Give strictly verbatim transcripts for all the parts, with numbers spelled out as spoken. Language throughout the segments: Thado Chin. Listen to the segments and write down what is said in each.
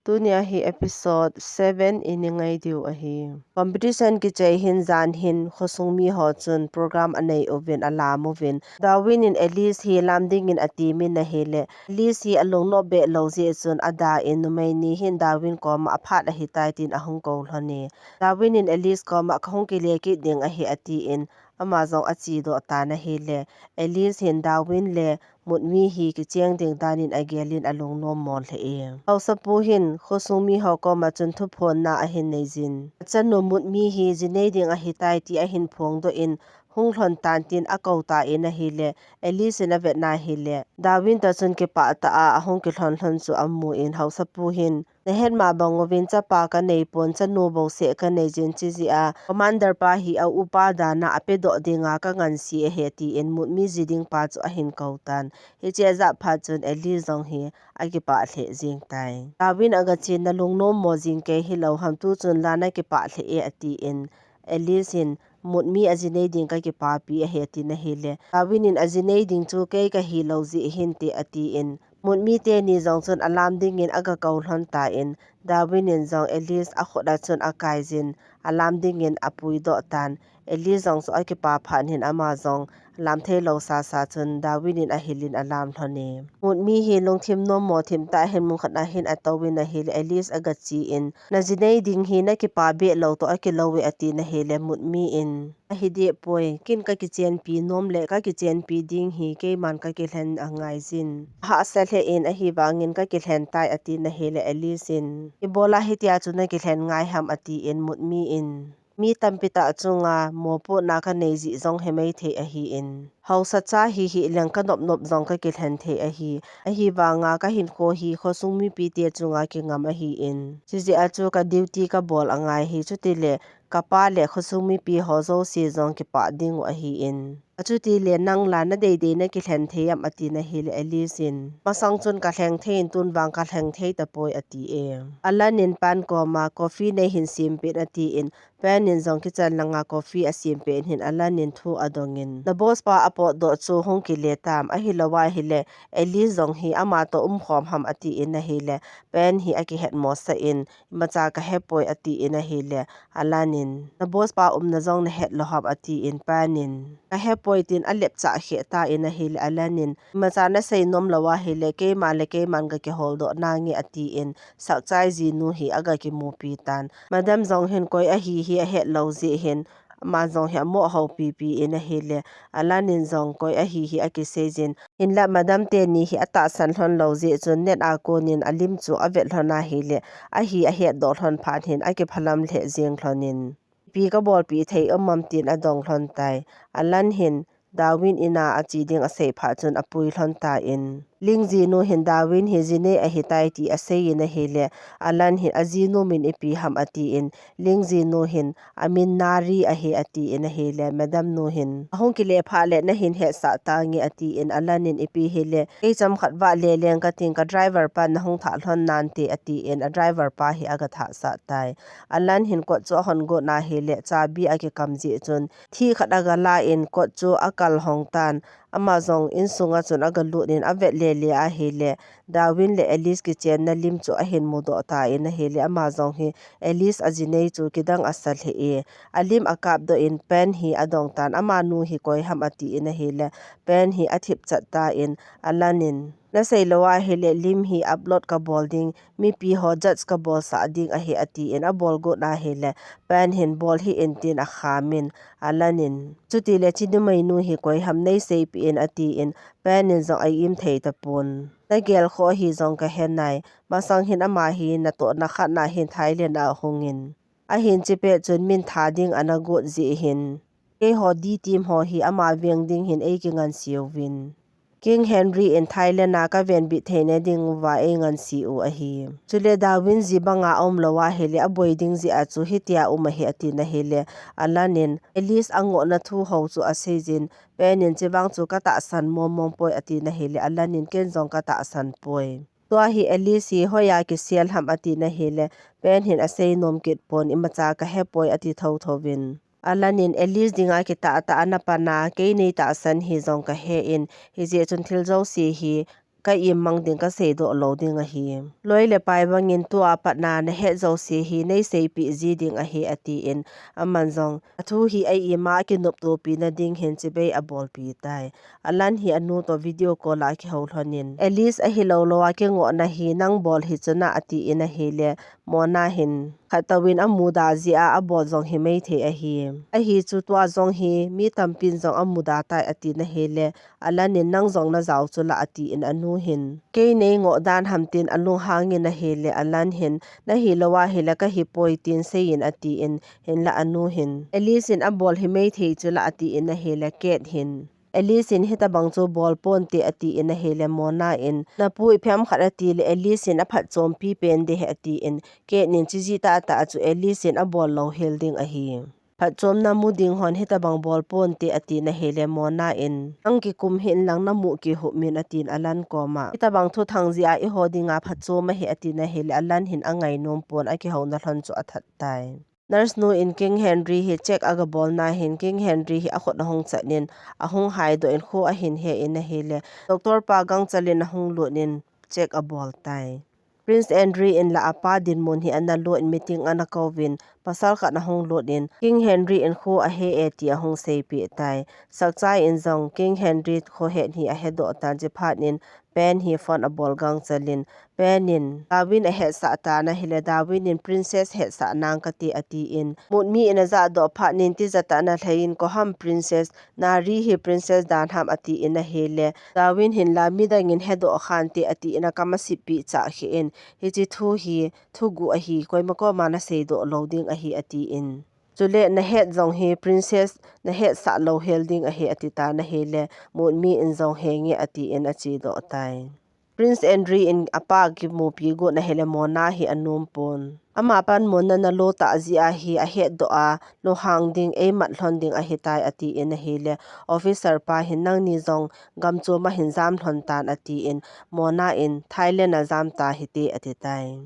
Tunia hi episode seven i ngai diu ahi. Competition kichai hin jan hin khosung mi ho chun program anei uvin alam uvin. Darwin in Alice hi lam dingin ati min ahile, Alice hi alungnop be lou jeh chun ada in numei ni hin Darwin koma aphat ahitai tin ahung kou lhon e. Darwin in Alice koma kahung kile kit ding ahi ati in ama jong achi doh tan ahile, Alice hin Darwin le Mutmi hi kicheng ding dan in agel in alungnom mo lheh e. Haosapu hin khosung mi ho koma chun thuphon na ahin nei jin. Achanu Mutmi hi ji nei ding ahitai ti ahin phongdoh in hung lhon tan tin akou tan ahile, Alice in avet na hile, Darwin toh chun kipah tah a ahung kilhon lhon chu amu in Haosapu hin, nahet ma bang uvin chapa kanei pon, chanu bou seh kanei jin, chijeh a commander pa hi a upa dan a apedoh dinga kangansi ahi tin Mutmi ji ding pa chu ahin kou tan. Hiche ajah phat chun Alice jong hi akipah lheh jeng tai. Darwin agache in, nalungnom mo jing kei hilou ham, tu chun la nakipah lheh e ati in Alice hin, Mutmi aji nei ding kakipapi ahi ati na hile, Darwin in aji nei ding chu kei kahi lou jeh hinte ati in, Mutmi teni jong chun alam dingin agakou lhon tan, Darwin in jong Alice akhut a chun akai jin, alam dingin apuidoh tan. Alice jong chu akipah phat hin ama jong lam thei lou sasa chun Darwin in ahil in alam lhon e. Mutmi hi lungthim nom mo thim tah hin mun khat a hin atou in ahile, Alice agache in, naji nei ding hi nakipa be lou toh akilou e ati na hile, Mutmi in, ahi deh poi, ken kakichenpi nom le kakichenpi ding hi keiman kakilhen angai jin. Ahahsa lheh in ahivangin kakilhen tai ati na hile, Alice in, ibola hitia chu nakilhen ngai ham ati in, Mutmi in, mi tampi tah chunga mopohna kanei jeh jong himai thei ahi in, haosa cha hi hileng kanop nop jong kakilhen thei ahi. Ahivanga kahinkho hi khosung mipi te chunga kingam ahi in, chijeh a chu ka duty kabol angai hi, chutile kapa le khosung mipi ho jouse jong kipah ding u ahi in, achuti le nang la nadei dei nakilhen thei am ati na hile, Alice in, masang chun kalheng thei in, tun vang kalheng thei tapoi ati e. Alan in Pan koma coffee neihin sempeh in ati in, Pan in jong kitchen langa coffee asempeh in hin Alan in thu adong in, na boss pa apotdoh chu hung kile tam, ahilou ahile Alice jong hi ama toh umkhom ham ati in ahile, Pan hi akihet mosah in, imacha kahepoi ati in ahile, Alan in, na boss pa umna jong nahet lou ham ati in, Pan in, kahepoi tin alepchah kheh tan ahile, Alan in, imacha nasei nom lou ahile, keima le keiman gakihol doh nange ati in, sakchai jinu hi agakimupi tan. Madam jong hin koi ahi hi ahet lou jeh hin, ama jong hi amoh hou pipi in ahile, Alan in jong koi ahi hi akisei jin. Hinlah Madam teni hi atahsan lhon lou jeh chun net a kon in alim chu avet lhon ahile, ahi ahet doh lhon phat hin akiphalam lheh jeng lhon in, ipi kabolpi thei um am tin adong lhon tai. Alan hin Darwin in a ache ding asei phat chun apui lhon tan, Ling jinu hin Darwin hi ji nei ahitai ti asei in ahile, Alan hin ajinu min ipi ham ati in, Ling jinu hin amin Nari ahi ati in ahile, Madam nu hin, ahung kile phat le nahin hetsah tange ati in, Alan in, ipi hile, kei chomkhat vahle leng kating, ka driver pan nahung thah lhon nante ati in, a driver pa hi agathah sah tai. Alan hin kot chu ahon got na hile, chabi akikam jeh chun, thih khat agalah in kot chu akal hong tan. Ama jong insunga chun agalut in avet lele ahile, Darwin le Alice kichenna lim chu ahin mudoh tan ahile, ama jong hi Alice aji nei chu kidang asa lheh e. Alim akapdoh in Pan hi adong tan, amanu hi koi ham ati in ahile, Pan hi athip chat tan, Alan in, nasei lou ahile lim hi upload kabol ding, mipi ho judge kabolsah ding ahi ati in abol got na hile, Pan hin bol hih in tin akham in, Alan in, chutile chi numei nu hi koi ham neiseipeh in ati in, Pan in jong a-im thei tapon. Nagel khoh hi jong kahe nai, masang hin ama hi natohna khat na hin Thailand a ahung in, ahin chepet chun min tha ding ana got jeh hin, keiho D team ho hi ama veng ding hin eikinganse uvin, King Henry in Thailand a kavenbit theina ding uva einganse u ahi. Chule Darwin ji banga aum lou ahile, aboi ding jeh a chu hitia um ahi ati na hile, Alan in Alice angohna thu ho chu asei jin, Pan in, chevang chu katahsan mong mong poi ati na hile, Alan in, ken jong katahsan poi. Tua hi Alice hi hoiya kisel ham ati na hile, Pan hin asei nom kit pon, imacha kahepoi ati thotho in, Alan in, Alice dinga kitah tah a napan a, kei neitahsan hi jong kahe in, hijeh chun thil jouse hi ka immang ding, ka seidoh lou ding ahi. Loi le pai bangin tua patna nahet jouse hi nei seipeh ji ding ahi, atin, aman jong athu hi a ima akinoptopi na ding hin chibai abolpi tai. Alan hi anu toh video call a akihou lhonin, Alice ahilou lou a kingohna hi nang bol hi chuna, atin ahile, Mona hin khat touvin amuda jeh a abol jong hi maithei ahi. Ahi chu tua jong hi mi tampin jong amuda tai, atin ahile, Alan in nang jong najao chula, atin anu hin kei nei ngoh dan ham tin alunghangin ahile, Alan hin nahilou ahile kahipoi tin seiyin, atin, hinla anu hin Alice in abol hi maithei chula, atin ahile, Kate hin Alice in hitabang chu bol ponte, atin ahile, Mona in napu ipi ham khat atile Alice in aphatchompi pen ding ahi, atin, Kate in chiji tahtah chu Alice in abol lou hel ding ahi. Phatchomna mu ding hon hitabang bol ponte, atin ahile, Mona in nang kikum hih in lang namu kihum in, atin Alan koma. Hitabang thuthang jeh a eiho dinga phatchom ahi, atin ahile, Alan hin angainom pon akihouna lhon chu athat tai. Nurse nu in King Henry hi check agabolna hin King Henry hi akhut ahung chatnin ahung haidoh in kho ahin he in ahile, doctor pa gangchal in ahung lut in check abol tai. Prince Andrew in la apa dinmun hi analut in meeting ana kouvin, pasal khat ahung lut in King Henry in kho ahe e ti ahung seipeh tai. Sakchai in jong King Henry khohet hi ahedoh tan, chuphat in Pen hi phone abol gangchal in, Pen in Darwin ahetsah tan ahile, Darwin in Princess hetsah nang kate, atin, Mutmi in ajahdoh phat in tijat a ana lhai in, Koham Princess, Nari hi Princess dan ham, atin ahile, Darwin hin la midang in hedoh khante, atin akam asippi chah khe in, hiche thu hi thuguh ahi, koima koma naseidoh lou ding ahi, atin. Chule nahet jong hi Princess nahetsah lou hel ding ahi, ati tan ahile, Mutmi in jong henge, atin achedoh tai. Prince Andrew in apa kimupi got ahile Mona hi anom pon. Ama panmun na nalo tah jeh a hi ahetdoh a, lunghang ding, eimat lhon ding ahitai, atin ahile, officer pa hin nangni jong gamchom a hin jam lhon tan, atin, Mona in Thailand a jam tahite, ati tai.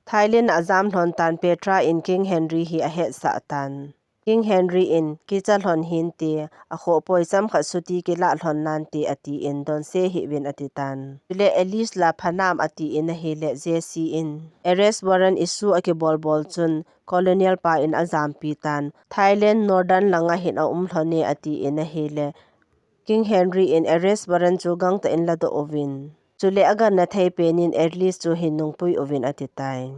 Thailand a ajam lhon tan Petra in King Henry hi ahetsah tan. King Henry in kicha lhon hinte, akhohpoi, chomkhat chuti kilah lhon nante, atin, donse hih uvin ati tan. Chule Alice la phanam atin ahile Jesse in arrest warrant issue akibol bol chun Colonel pa in ajampi tan. Thailand Northern langa hin aum lhon e atin ahile King Henry in arrest warrant chu gangtah in ladoh uvin, chule agangna thei pen in Alice chu hin nungpui uvin ati tai.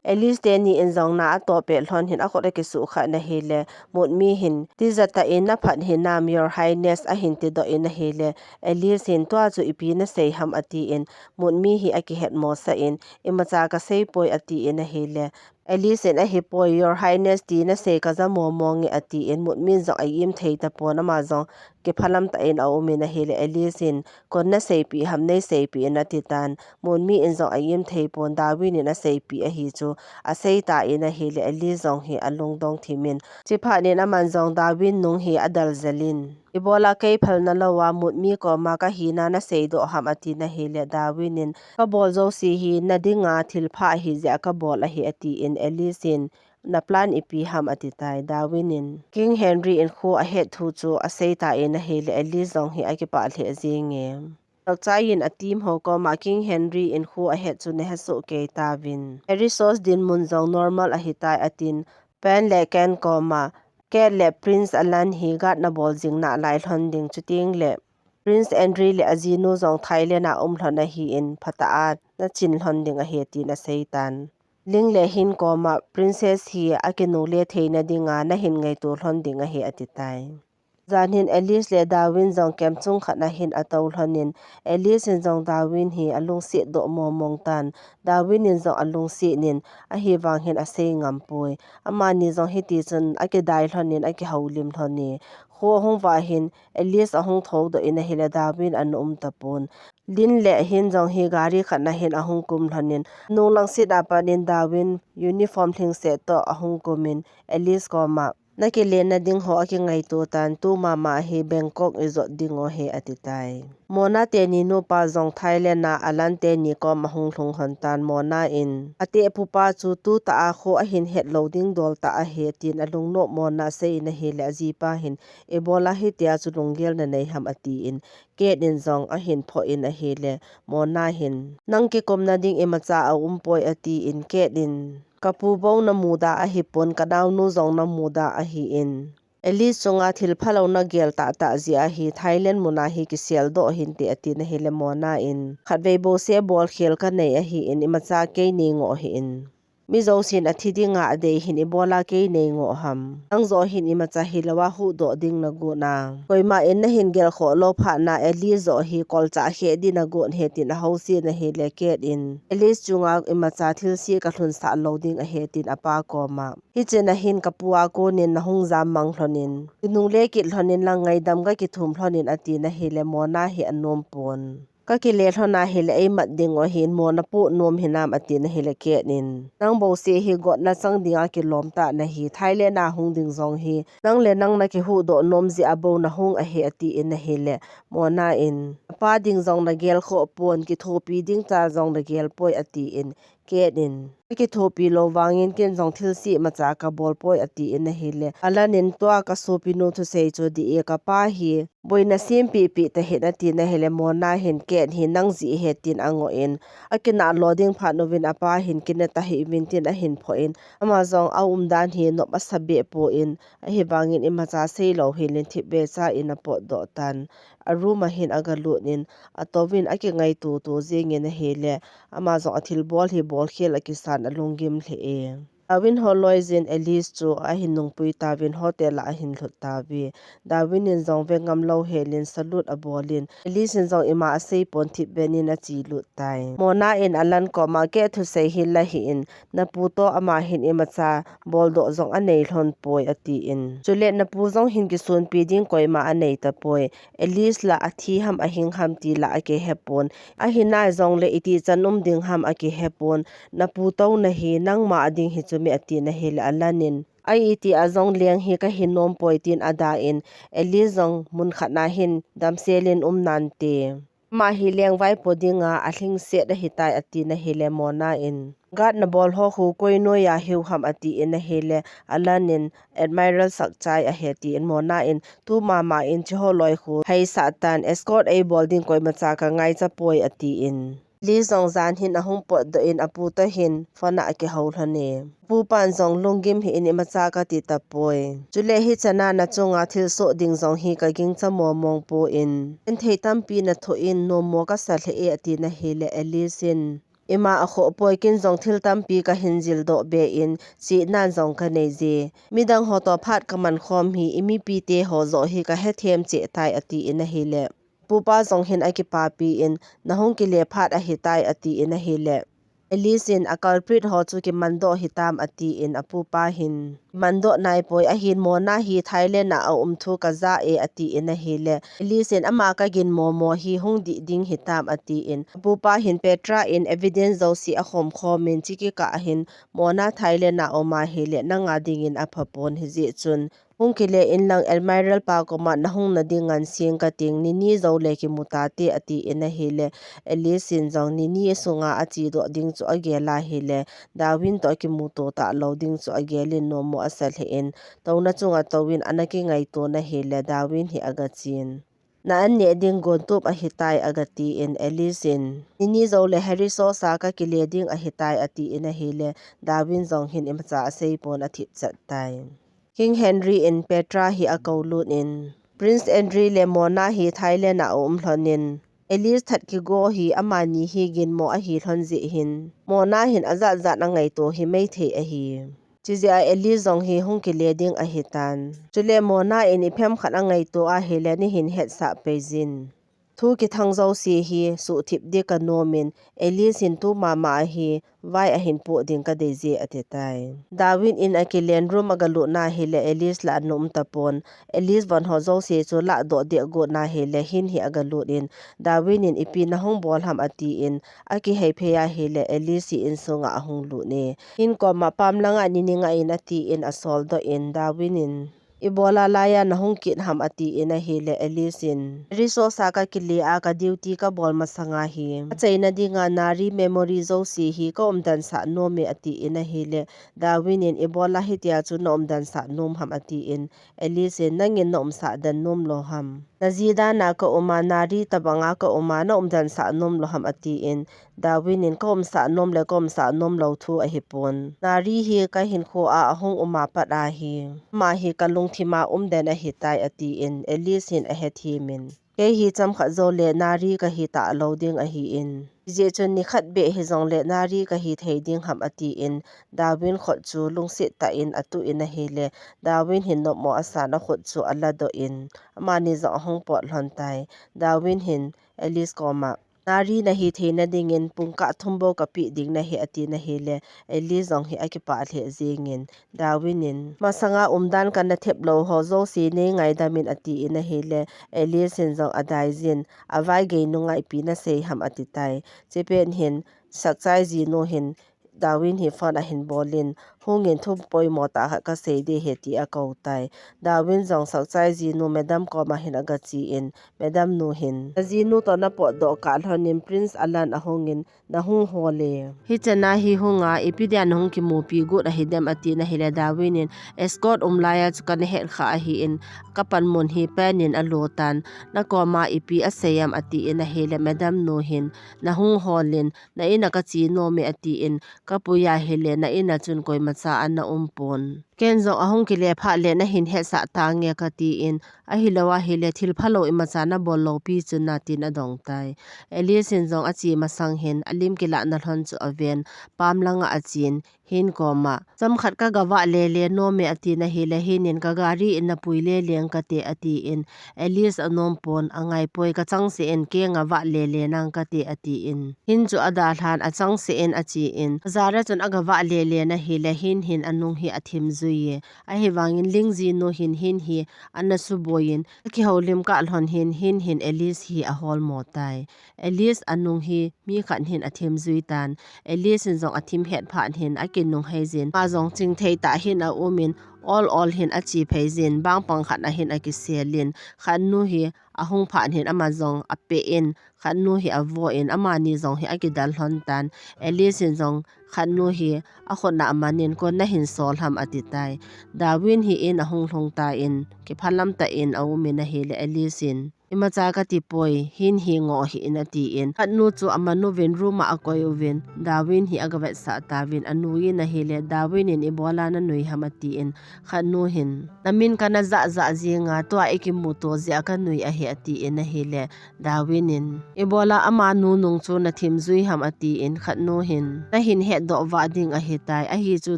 Alice teni in jong na atoh pet lhon hin akhut akisuhkhah in ahile, Mutmi hin tijat tah in naphat hinam, Your Highness, ahin tidoh in ahile, Alice hin tua chu ipi nasei ham atin, Mutmi hi akihetmosah in, imacha kaseipoi atin ahile, Alice in ahipoi, Your Highness ti nasei kaja momo nge atin, Mutmi in jong a-im thei tapon, ama jong kiphalam tah in aum in ahile, Alice in, Koin naseipeh ham, neiseipeh in ati tan, Mutmi in jong a-im thei pon, Darwin in aseipeh ahi chu, asei tan ahile, Alice jong hi alungdong thim in, chuphat in aman jong Darwin nung hi adel jel in, Ibola kei phalna lou a Mutmi koma kahina naseidoh ham, ati nahile, Darwin in, Kabol jouse hi nadinga thilpha ahi jeh a kabol ahi, atin, Alice in, Na plan ipi ham, ati tai. Darwin in King Henry in kho ahet thu chu asei tan ahile, Alice jong hi akipah lheh jenge. Sakchai in a team ho koma King Henry in kho ahet chu nahesoh kei tauvin, Harry Source dinmun jong normal ahitai, atin, Pen le Ken koma, Kate le Prince Alan hi guard nabol jing nalai lhon ding, chuteng le Prince Andrew le ajinu jong Thailand a um lhon ahin, phatah a nachin lhon ding ahi, tin asei tan. Ling le Hin koma, Princess hi akinungle theina dinga nahin ngaito lhon ding ahi, ati tai. Jan hin Alice le Darwin jong camp chung khat a hin atou lhon in, Alice in jong Darwin hi alungset doh momong tan. Darwin in jong alungset in, ahivang hin asei ngam poi. Amani jong hiti chun akidai lhon in, akihoulim lhon e. Kho ahung vah hin Alice ahung thoudoh in ahile, Darwin ana um tapon. Lin le Hin jong hi gari khat a hin ahung kum lhon in, nunglang seat a pat in Darwin uniform lhingset toh ahung kum in, Alice koma, Nakile nading ho akingaito tan, tu mama hi Bangkok ijot ding u ahi, ati tai. Mona teni nupa jong Thailand a Alan teni kom ahung lhung lhon tan. Mona in, ate pupa chu tutah a kho ahin het lou ding dol tah ahi, tin alungnop Mona asei in ahile, ajipa hin, ibola hitia chu lunggel nanei ham, atin, Kate in jong ahin phoh in ahile, Mona hin, nang kikum nading imacha aumpoi, atin, Kate in, kapu bou namuda ahipon, kanaonu jong namuda ahin, Alice chunga thil phalou nagel tahtah jeh ahi, Thailand muna hi kiseldoh hinte, atin ahile, Mona in, khatvei bouseh bolkhel kanei ahin, imacha kei nei ngoh hih in. Mi jousen athi dinga adei hin, ibola kei nei ngoh ham. Nang joh hin imacha hilou a huhdoh ding nagon a. Koima in nahin gelkhoh lou phat na Alice joh hi kolchah kheh ding nagon ahi, tin ahousen ahile, Kate in, Alice chunga imacha thilse kalhunsah lou ding ahi, tin apa koma, hiche na hin kapu a konin nahung jammang lhonin, kinungle kit lhonin lang ngaidam gakithum lhonin, atin ahile, Mona hi anom pon. Kakile lhon ahile eimat ding u ahin, Mona poh nom hinam, atin ahile, Kate in, nang bouseh hi gotna chang dinga kilom tah nahi, Thailand a hung ding jong hi nang le nang nakihuhdoh nom jeh a bou nahung ahi, atin ahile, Mona in, apa ding jong nagelkhoh pon, kithopi ding cha jong nagel poi, atin, Kate in, akithopi lou vangin ken jong thilse imacha kabol poi, atin ahile, Alan in, tua kasopinu thusei chu dih e, kapa hi boina sempeh peh tahih in, atin ahile, Mona hin, Kate hi nang jeh ahi, tin angoh in, akinah lo ding phat uvin apa hin, kine tahih uvin, tin ahin phoh in, ama jong aumdan hi nop asa behpon, ahivangin imacha seilou helin thipbeh cha in apotdoh tan. A room a hin agalut in, atouvin akingaito to jengin ahile, ama jong athilbol hi bolkhel akisan alunggim lheh e. Darwin ho loijin Alice chu ahin nungpui tauvin hotel a ahin lhut tauve. Darwin in jong vengam lou helin salute abolin, Alice in jong ima aseipon thipbeh in achelut tai. Mona in Alan koma, Kate thusei hi la hih in, napu toh ama hin imacha boldoh jong anei lhon poi, atin. Chule napu jong hin kisonpi ding koima anei tapoi. Alice la athi ham ahing ham ti la akihepon. Ahinai jongle itichan um ding ham akihepon. Napu touna hi nangma a ding hi chu me, atin ahile, Alan in, a iti a jong leng hi kahi nom poi, tin ada in, Alice jong mun khat na hin damsel in um nante. Ama hi lengvai po dinga alhingset ahitai, atin ahile, Mona in, guard nabol ho khu koi noiya hiu ham, atin ahile, Alan in, Admiral Sakchai ahi, atin, Mona in, tu mama in hiche ho loi khu heisah tan, escort eibol ding koimacha kangaicha poi, atin. Alice jong jan hin ahung potdoh in apu toh hin phone a akihou lhon e. Pupan jong lunggim hih in imacha kati tapoi. Chule hichan a nachunga thilsoh ding jong hi kagingcha momong poi. Genthei tampi nathoh in, nommo kasa lheh e, atin ahile, Alice in, ima akhoh poi, ken jong thil tampi kahin jildoh be in, chihna jong kanei je. Midang ho toh phat kaman khom hi, imipite ho joh hi kahethem cheh tai, atin ahile, pupa jong hin akipapi in, nahung kile phat ahitai, atin ahile, Alice in, a culprit ho chu kimandoh hitam, atin, apupa hin, kimandoh naipoi, ahin Mona hi Thailand a aum thu kaja e, atin ahile, Alice in, ama kaginmo mo hi hung dih ding hitam, atin, apupa hin Petra in evidence jouse akhom khom in, hiche kikah hin Mona Thailand a aum ahile nanga dingin aphapon, hijeh chun hung kile inlang Admiral pa koma nahung nading ngansen kating, nini joule kimu tate, atin ahile, Alice in jong nini sunga achedoh ding chu agel ahile, Darwin toh akimuto talou ding chu agel in nommo asa lheh in, touna chunga touvin ana kingaito na hile, Darwin hi agachen. Na an neh ding gontup ahitai, agatin, Alice in, nini joule Harry Sosa kakile ding ahitai, atin ahile, Darwin jong hin imacha aseipon athipchat tai. King Henry in Petra hi akoulut in, Prince Andrew le Mona hi Thailand a aum lhon in, Alice that kigo hi amani hi ginmo ahi lhon jeh hin, Mona hin ajat jat angaito hi maithei ahi. Chujeh a Alice jong hi hung kile ding ahitan. Chule Mona in iphem khat angaito ahile neihin hetsah pei jin. Thu kithang jouse hi suhthip ding kanom in, Alice hin tu mama ahi, vai ahin poh ding kadei je ati tai. Darwin in akilen room agalut na hile Alice la ana um tapon. Alice von ho jouse chu ladoh ding agot na hile Hin hi agalut in, Darwin in ipi nahung bol ham atin, akihei phei ahile Alice hi insunga ahung lut e. Hin koma pam langa nini nga in atin asol doh in, Darwin in, ibola laiya nahung kit ham atin ahile Alice in, resource a kakile a ka duty kabol masanga hi achaina dinga Nari memory jouse hi ka umdan sah nom e atin ahile Darwin in, ibola hitia chu na umdan sah nom ham atin, Alice in, nangin na umsah den nom lou ham? Naji dana ka uma, Nari tabanga ka uma, na umdan sah nom lou ham atin, Darwin in, ka umsah nom le ka umsah nom lou thu ahipon. Nari hi ka hinkho a ahung uma pat ahi. Ama hi ka lungthima umden ahitai atin, Alice hin ahethem in. Kei hi chomkhat joule Nari kahi talou ding ahin. Hijeh chun nikhat beh hijongle Nari kahi thei ding ham atin, Darwin khut chu lungset tah in atuh in ahile, Darwin hin nopmo asan akhut chu aladoh in, amani jong ahung pot lhon tai. Darwin hin Alice koma, Nari nahi theina dingin pungkah thum bou kapeh ding nahi atin ahile, Alice jong hi akipah lheh jengin, Darwin in, masanga umdan kana thep lou ho jouse nei ngaidam in atin ahile, Alice in jong adai jin, avai gei nunga ipi nasei ham ati tai. Chepet hin, sakchai jinu hin, Darwin hi phone ahin bol in, hungin thu poimo tah khat kasei ding ahi ti akou tai. Darwin jong sakchai jinu Madam koma hin agache in, Madam nu hin, najinu toh napotdoh kah lhon in Prince Alan ahungin, nahung hol e. Hichena hi hunga, ipi dia nahung kimupi got ahidem atin ahile Darwin in, escort um laiya chu kana het kha ahin, kapanmun hi pen in alo tan, nakoma ipi asei am atin ahile Madam nu hin, nahung hol in, na ina kache nom e atin, kapui ahile na ina chun koimacha ana um pon. Ken jong ahung kile phat le nahin hetsah tange katin, ahilou ahile thil phalou imacha nabol lou pi chun atin adong tai. Alice in jong ache masang hin alim kilah na lhon chu aven, pam langa achen, Hin koma, chomkhat kagavah lele nom e atin ahile Hin in, ka gari in napui lele ang kate atin, Alice anom pon, angaipoi, kachangseh in kei ngavah lele nang kate atin. Hin chu adalhan achangseh in achen, ajara chun agavah lele na hile Hin hin anung hi athim jui e. Ahivangin ling jinu hin Hin hi ana suboi in, akihoulim kah lhon hin Hin hin Alice hi aholmo tai. Alice anung hi mi khat hin athim jui tan. Alice in jong athim het phat hin akinung hei jin. Ama jong chingthei tah hin aum in, ol ol hin ache phei jin, bang pang khat ahin akisel in, khat nu hi ahung phat hin ama jong apeh in, khat nu hi avo in, amani jong hi akidal lhon tan. Alice in jong khat nu hi akhut na aman in, koi nahin sol ham ati tai. Darwin hi in ahung lhung tan, kiphalam tah in aum in ahile Alice in, imacha kati poi, Hin hi ngoh hih in atin, khat nu chu aman uvin room a akoi uvin, Darwin hi agavetsah tauvin, anui in ahile, Darwin in ibola nanui ham atin, khat nu hin, namin kana jah jah jinga, tua ikimuto jeh a kanui ahi atin ahile, Darwin in, ibola amanu nung chu nathim jui ham atin, khat nu hin, nahin hetdoh vah ding ahitai, ahi chu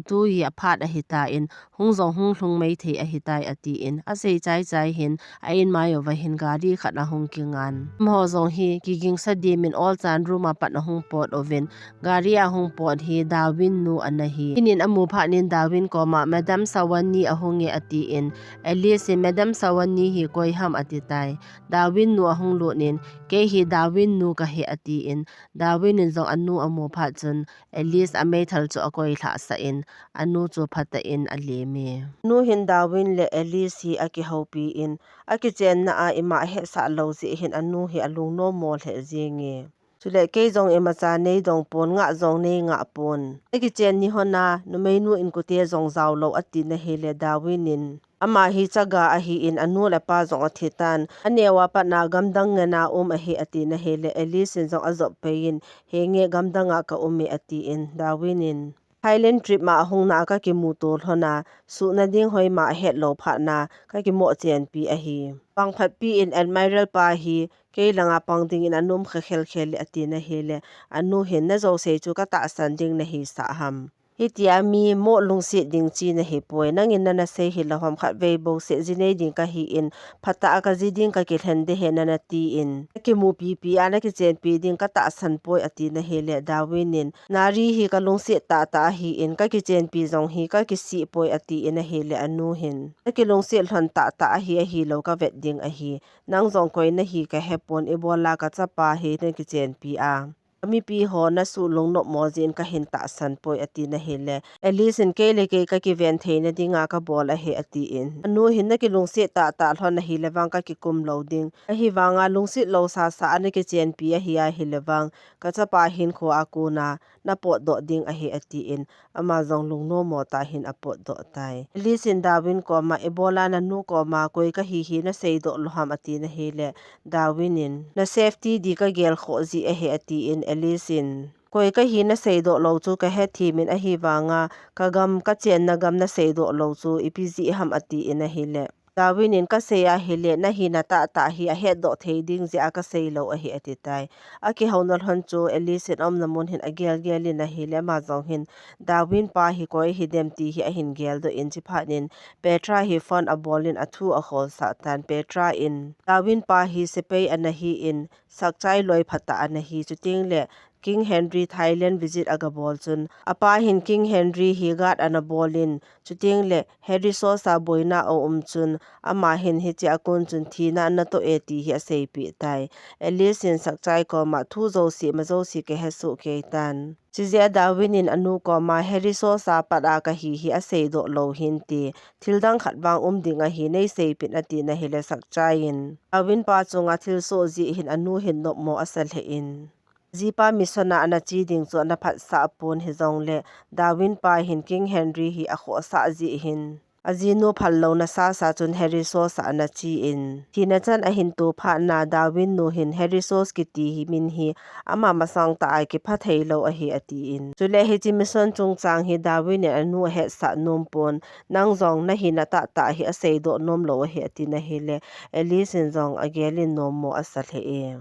tu hi aphat ahitan, hung jong hung lhung maithei ahitai atin, asei chai chai hin, a in mai uva hin gari khat ahung kingan. Amaho jong hi kigingsa dimin olchan room a pat ahung pot uvin, gari ahung pot hi Darwin nu ana hi. Hin in amu phat in Darwin koma, Madam Sawani ahung e atin, Alice in, Madam Sawani hi koi ham ati tai. Darwin nu ahung lut in, kei hi Darwin nu kahi atin, Darwin in jong anu amu phat chun, Alice ameithal chu akoi lhahsah in, anu chu phatah in alem e. Nu hin Darwin le Alice hi akihoupi in, akichenna a ima ahetsah lou jeh hin anu hi alungnom mo lheh jenge. Chule kei jong imacha neidong pon, ngah jong neingah pon. Akichen ni hon a, numeinu inkote jong jaolou ati na hile Darwin in, ama hi chaga ahin, anu le apa jong athi tan, aneo a pat a gamdang ngen a um ahi ati na hile, Alice in jong ajop pei in, henge gamdang a ka um e atin, Darwin in, Thailand trip ma ahung na a kakimuto lhon a, suhna ding hoima ahet lou phat na, kakimo chenpi ahi. Pang phatpi in Admiral pa hi, kei langa pang dingin ana um kha khel khel e ati na hile, anu hin, na jouse chu katahsan ding nahisah ham. Hitia mi mo lungset ding chi nahi poi. Nangin nana sei hilou ham, khatvei bouseh ji nei ding kahi in, phatah a kaji ding kakilhen de he nana ti in. Nakimu pipi a nakichenpi ding katahsan poi ati nahile, Darwin in, Nari hi kalungset tahtah ahi in, kakichenpi jong hi kakisih poi ati in ahile, anu hin, Nakilungset lhon tahtah ahi, ahilou kavet ding ahi. Nang jong koi nahi kahepon, ibola kachapa hi nakichenpi a, kamipi ho nasuh lungnop mo jeh in kahin tahsan poi ati nahile, Alice in, Kei le kei kakiven theina dinga kabol ahi ati in. Anu hin, Nakilungset tahtah lhon ahile vang kakikum lou ding. Ahivanga lungset lou sasa a nakichenpi ahi ahile vang, kachapa hinkho a kona napotdoh ding ahi ati in, ama jong lungnom mo tah hin apotdoh tai. Alice in Darwin koma, Ibola nanu koma koi kahi hi naseidoh lou ham ati nahile, Darwin in, Na safety di kagel khoh ji ahi ati in, Alice in, Koi kahi naseidoh lou chu kahethem in, ahivanga kagam, kachenna gam naseidoh lou chu ipi jeh ham ati in ahile, Darwin in, Kasei ahile, nahina tahtah hi ahetdoh thei ding jeh a kasei lou ahi ati tai. Akihouna lhon chu Alice in aumna mun hin agel gel in ahile, ama jong hin Darwin pa hi koi hidem ti hi ahin geldoh in, chuphat in Petra hi phone abol in athu aholsah tan. Petra in, Darwin pa hi sepai ana hi in, sakchai loi phatah ana hi, chuteng le King Henry Thailand visit agabol chun, apa hin King Henry hi guard ana bol in, chuteng le Harry Sosa boina aum chun, ama hin hiche a kon chun thina anatoh e ti hi aseipeh tai. Alice in sakchai koma, Thu jouse, ima jouse kahesoh kei tan. Chujeh a Darwin in anu koma, Harry Sosa pat a kahi hi aseidoh lou hinte, thildang khat vang um ding ahi, neiseipeh in ati nahile, sakchai in Darwin pa chunga thilsoh jeh hin anu hin nopmo asa lheh in, Jipa mission a ana che ding chu ana phatsah pon, hijongle Darwin pa hin King Henry hi akhohsah jeh hin, ajinu phallouna sasa chun Harry Sosa ana che in, thina chan ahin to phat na Darwin nu hin Harry Sos kiti hi min hi ama masang tah a kipha thei lou ahi ati in. Chule hiche mission chungchang hi Darwin in anu ahetsah nom pon, nang jong nahina tahtah hi aseidoh nom lou ahi ati nahile, Alice in jong agel in nommo asa lheh e.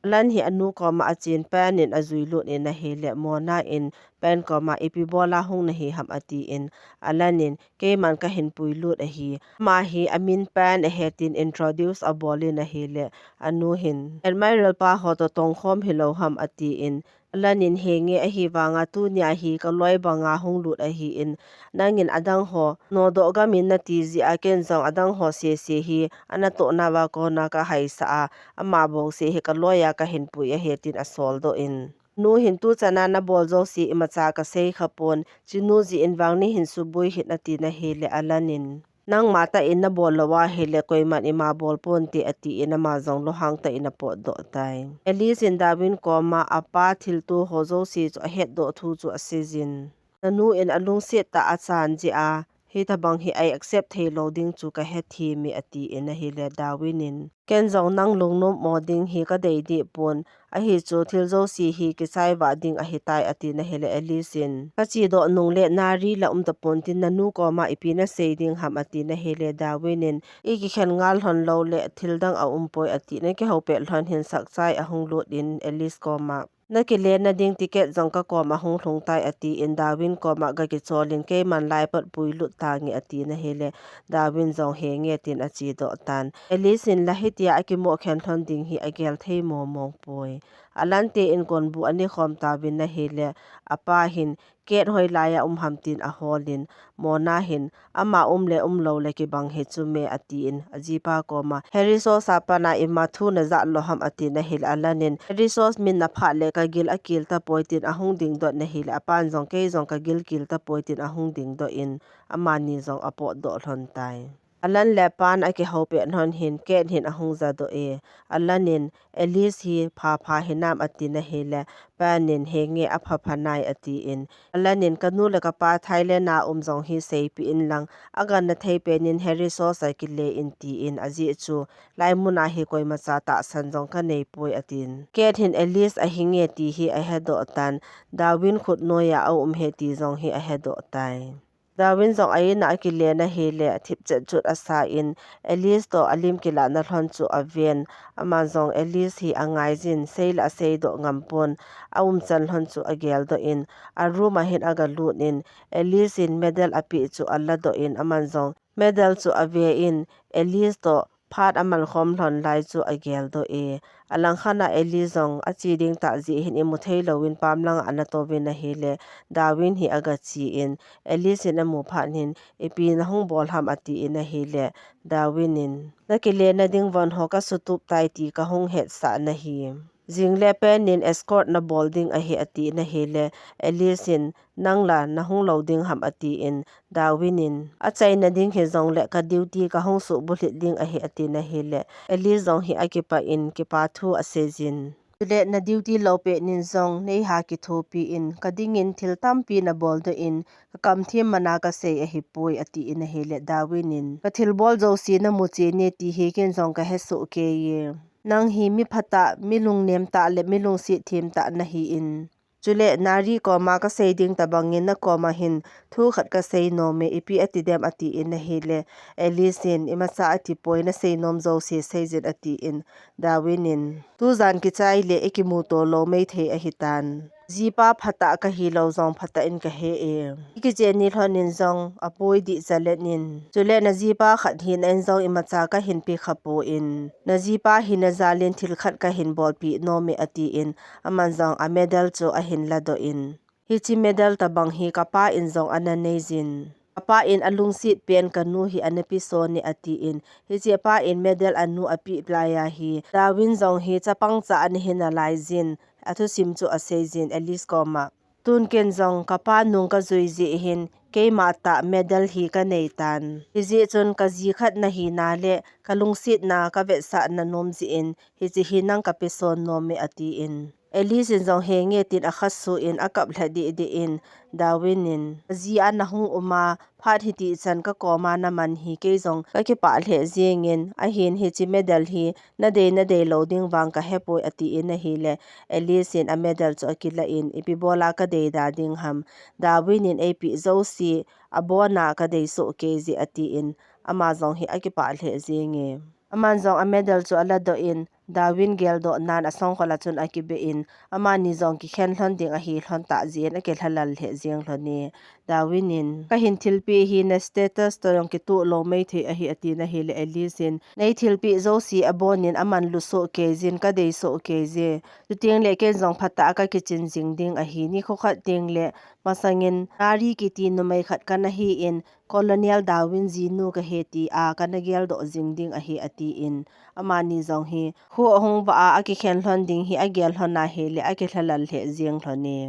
Alan hi anu koma achen, Pen in ajui lut in ahile, Mona in Pen koma, Ipi bola hung nahi ham ati in, Alan in, Keiman kahin pui lut ahi. Ama hi amin Pen ahi tin introduce abol in ahile, anu hin, Admiral pa ho toh tongkhom hilou ham ati in, Alan in, Henge, ahivanga tunia hi kaloi banga hung lut ahi in, nangin adang ho nodoh gam in nati jeh a ken jong adang ho sese hi anatohna uva kona kahaisah a, ama bouseh hi kaloi a kahin pui ahi tin asoldoh in, nu hin, Tuchan a nabol jouse imacha kasei khapon, chinu jeh in vang neihin suboi hih in ati nahile, Alan in, Nangma tah in nabol lou ahile koiman ima bol ponte ati in, ama jong lunghang tah in apotdoh tai. Alice in Darwin koma apa thilto ho jouse chu ahetdoh thu chu asei jin, Nanu in alungset tah a achan jeh a hitobang hi a accept thei lou ding chu kahethem e ati in ahile, Darwin in, Ken jong nang lungnom mo ding hi kadei deh pon, ahi chu thil jouse hi kichai vah ding ahitai ati nahile, Alice in, Kache doh nung le Nari la um tapon tin, nanu koma ipi nasei ding ham ati nahile, Darwin in, Ikikhen ngal lhon lou le thildang aum poi ati in, akihou pet lhon hin sakchai ahung lut in Alice koma, Nakilen na ding ticket jong kakom ahung lhung tai ati in, Darwin koma gakichol in, Keiman lai pat pui lut tange ati nahile, Darwin jong, Henge tin ache doh tan. Alice in la hitia akimo khen lhon ding hi agel thei momong poi. Alan te inkonbu ana khom tauvin ahile, apa hin, Kate hoilai a um ham tin ahol in, Mona hin, Ama um le um lou le kibang hi chu me ati in, ajipa koma, Harry Sosa pat a ima thu najah lou ham ati nahile, Alan in, Harry Sos min naphah le kagil akil tapoi tin ahung dingdoh nahile, apan jong, Kei jong kagil kil tapoi tin ahung dingdoh in, amani jong apotdoh lhon tai. Alan le Pen akihou pet lhon hin, Kate hin ahung jadoh e, Alan in, Alice hi phapha hinam ati nahile, Pen in, Henge, aphapha nai ati in, Alan in, Kanu le kapa Thailand a um jong hi seipeh in lang, agangna thei pen in Harry Sosa kile in ti in, ajeh chu laimun a hi koimacha tahsan jong kanei poi ati in. Kate hin Alice ahi nge ti hi ahedoh tan, Darwin khut noi a aum ahi ti jong hi ahedoh tai. Darwin jong a-in a akile na hile, thipchet chut asa in, Alice toh alim kilahna lhon chu aven. Aman jong Alice hi angai jin, sei le asei doh ngam pon, aumchan lhon chu agel doh in, a room a hin aga lut in, Alice in medal apeh chu ala doh in, aman jong medal chu ave in, Alice toh phat aman khom lhon lai chu agel doh e. Alangkhat a Alice jong ache ding tah jeh hin imu thei louvin pam langa ana touvin ahile, Darwin hi aga che in, Alice in amu phat hin, ipi nahung bol ham ati in ahile, Darwin in, nakile na ding von ho kasutup tai ti kahung hetsah nahi. Jing le pen in escort nabol ding ahi ati in ahile, Alice in, nang la nahung lou ding ham ati in, Darwin in, achaina ding hijong le ka duty kahung subulhit ding ahi ati na hile, Alice jong hi akipah in, kipa thu asei jin. Chule na duty lou pet in jong, neiha kithopi in, ka ding in thil tampi nabol doh in, ka kamthim mana kasei ahipoi ati in ahile, Darwin in, ka thilbol jouse namu cheh ne ti hi ken jong kahe soh kei e. Nang hi mi phatah, mi lungnem tah le mi lungset them tah nahi in. Chule, Nari koma kasei ding tabang in na koma hin thu khat kasei nom e, ipi ati dem ati in ahile, Alice in, imacha ati poi, nasei nom jouse sei jin ati in, Darwin in, tujan kichai le ikimuto lou maithei ahitan. Jipa phatah kahi lou jong phatah in kahe e. Ikicheni lhon in jong apoi dih jalen in. Chule na jipa khat hi na in jong imacha kahin pe kha poi. Na jipa hi na jal in thil khat kahin bolpeh nom e ati in, aman jong a medal chu ahin ladoh in. Hiche medal tabang hi kapa in jong ana nei jin. Kapa in alungset pen kanu hi ana pe son e ati in. Hiche apa in medal anu apeh lai ahi. Darwin jong hi chapang cha ana hi nalai jin. Athusim chu asei jin Alice koma. Tun ken jong kapa nung kajui jeh hin keima tah medal hi kanei tan. Hijeh chun kaji khat nahi na le kalungsetna kavetsahna nom jeh in hiche hi nang kape son nom e ati in. Alice in jong henge tin akhasu in akap lha deh deh in, Darwin in, ji a nahung um a, phat hiti chan ka koma naman hi kei jong kakipah lheh jeng in, ahin hiche medal hi nadei nadei lou ding vang kahepoi ati in ahile, Alice in a medal chu akilah in, ipi bola kadei da ding ham, Darwin in eipeh jouse, abona kadei soh kei je ati in, ama jong hi akipah lheh jeng e. Aman jong a medal chu aladoh in, Darwin geldoh nan asongkhol a chun akibe in, amani jong kikhen lhon ding ahi lhon tah jeh in akilhalal lheh jeng lhon e. Darwin in, kahin thilpeh hi na status toh jong kitoh lou maithei ahi ati na hile Alice in, nei thilpeh jouse abon in amanlu soh kei jin kadei soh kei je. Chuteng le ken jong phatah a kakichin jing ding ahi, nikho khat teng le masang in Nari kiti numei khat kana hi in, Colonel Darwin jinu kahi tia kana geldoh jing ding ahi ati in, amani jong hi kho ahung vah a akikhen lhon ding hi agel lhon ahile akilhalal lheh jeng lhon e.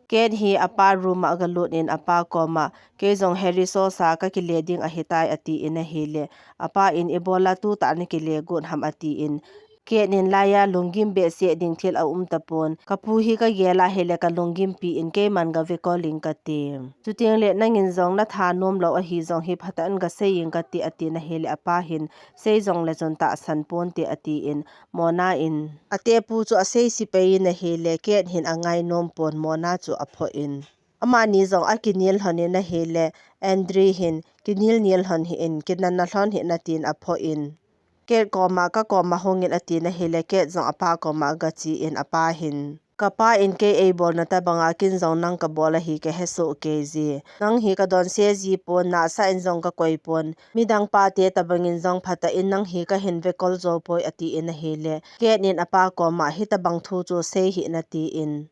Kate hi apa room a agalut in apa koma, kei jong Harry Sosa kakile ding ahitai ati in ahile, apa in ibola tutah nakile got ham ati in, Kate in laiya lunggim behseh ding thil aum tapon. Kapu hi kagel ahile kalunggimpi in keiman gave kol ing kati. Chuteng le nangin jong natha nom lou ahi jong hi phatah in gasei ing kati ati na hile apa hin sei jong le chun tahsan ponte ati in Mona in atepu chu asei sipei in ahile Kate hin angai nom pon Mona chu aphoh in. Amani jong akinel lhon in ahile Andre hin kinel nel lhon hih in kinana lhon hih in atin aphoh in. Kate koma, ka koma hung in ati na hile, Kate jong apa koma agache in apa hin. Kapa in kei eibolna tabanga ken jong nang kabol ahi kahe soh kei je. Nang hi kadonse ji pon, nasa in jong kakoi pon. Midang pate tabang in jong phatah in nang hi kahin vekol jou poi ati in ahile. Kate in apa koma hitabang thu chu sei hih in ati in.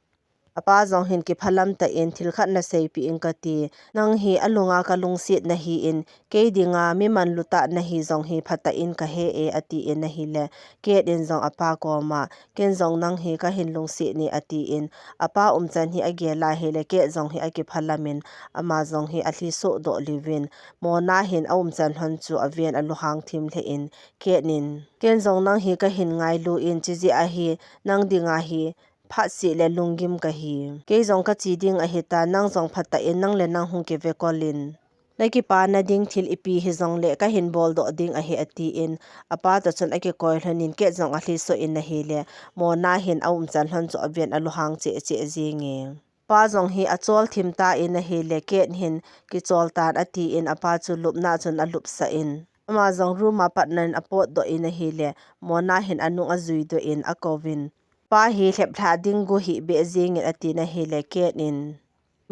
Apa jong hin kiphalam tah in thil khat naseipeh ing kati. Nang hi alunga kalungset nahi in, kei dinga mi manlu tah nahi jong hi phatah in kahe e ati in ahile. Kate in jong apa koma, ken jong nang hi kahin lungset ne ati in, apa umchan hi agel ahile, Kate jong hi akiphalam in, ama jong hi alhi sohdoh liu in, Mona hin aumchan lhon chu aven alunghang thim lheh in, Kate in, ken jong nang hi kahin ngailu in, chujeh a hi nang dinga hi phatseh le lunggim kahi. Kei jong kache ding ahitan, nang jong phatah in nang le nang hung kivekol in. Nakipana ding thil ipi hijong le kahin boldoh ding ahi ati in, apa toh chun akikoi lhon in Kate jong alhi soh in ahile, Mona hin aumchan lhon chu aven alunghang cheh cheh jeng e. Apa jong hi achol thim tan ahile, Kate hin kichol tan atin apa chu lupna chun alupsah in. Ama jong room a patnan apotdoh in ahile, Mona hin anung ajuidoh in akouvin. Pa hi lheplhah ding go hih beh jingin atin ahile, Kate in,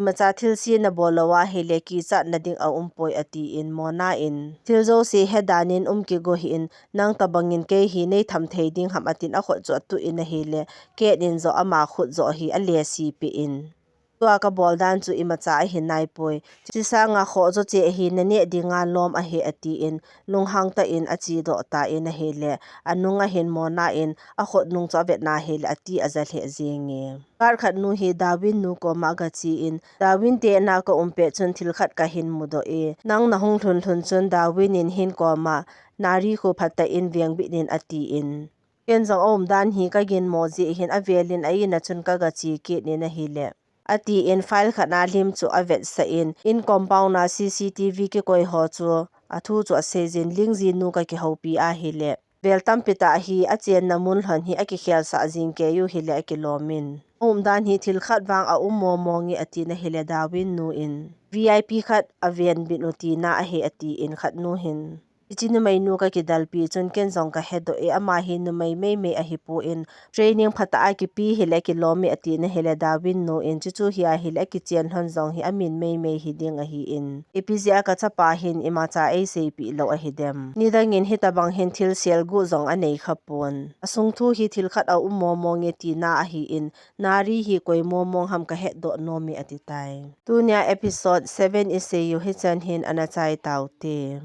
imacha thilse nabol lou ahile kichatna ding aumpoi atin, Mona in, thil jouse hedan in um kigo hih in, nang tobangin kei hi neitham thei ding ham atin akhut chu atuh in ahile, Kate in joh ama khut joh hi alesepeh in. Tua kabol dan chu imacha ahi naipoi. Chusanga khoh joh cheh hi naneh dinga lom ahi atin, lunghang tah in achedoh tan ahile, anunga hin Mona in akhut nung chu avetna ahile, ati aja lheh jenge. Guard khat nu hi Darwin nu koma agachen, Darwin te na kaum pet chun thil khat kahin mudoh e. Nang nahung lhun lhun chun Darwin in hin koma, Nari khu phatah in vengbit in atin. Ken jong aumdan hi kaginmo jeh hin avelin a-in a chun kagache kit in ahile, atin file khat a lim chu avetsah in, in compound a C C T V kikoi ho chu athu chu aseijin, Lingji nu kakihoupi ahile, vel tampi tah hi achenna mun lhon hi akikhelsah jing kei u hile akilomin. Aumdan hi thil khat vang aum momo nge atin ahile, Darwin nu in V I P khat avenbit u tina ahi atin khat nu hin, hiche numei nu kakidalpi chun ken jong kahedoh e, ama hi numei meimei ahipon, training phatah a kipe hile kilom e atin ahile, Darwin nu in, chuchu hi ahile akichen lhon jong hi amin meimei hiding ahin, ipi jeh a kachapa hin imacha eiseipeh lou ahidem. Nidang in hitobang hin thil selguh jong anei khapon. Asung thu hi thil khat aum momo nge tina ahin, Nari hi koi momong ham kahetdoh nom e atitai. Tunia episode seven iseiu hichan hin ana chai taute.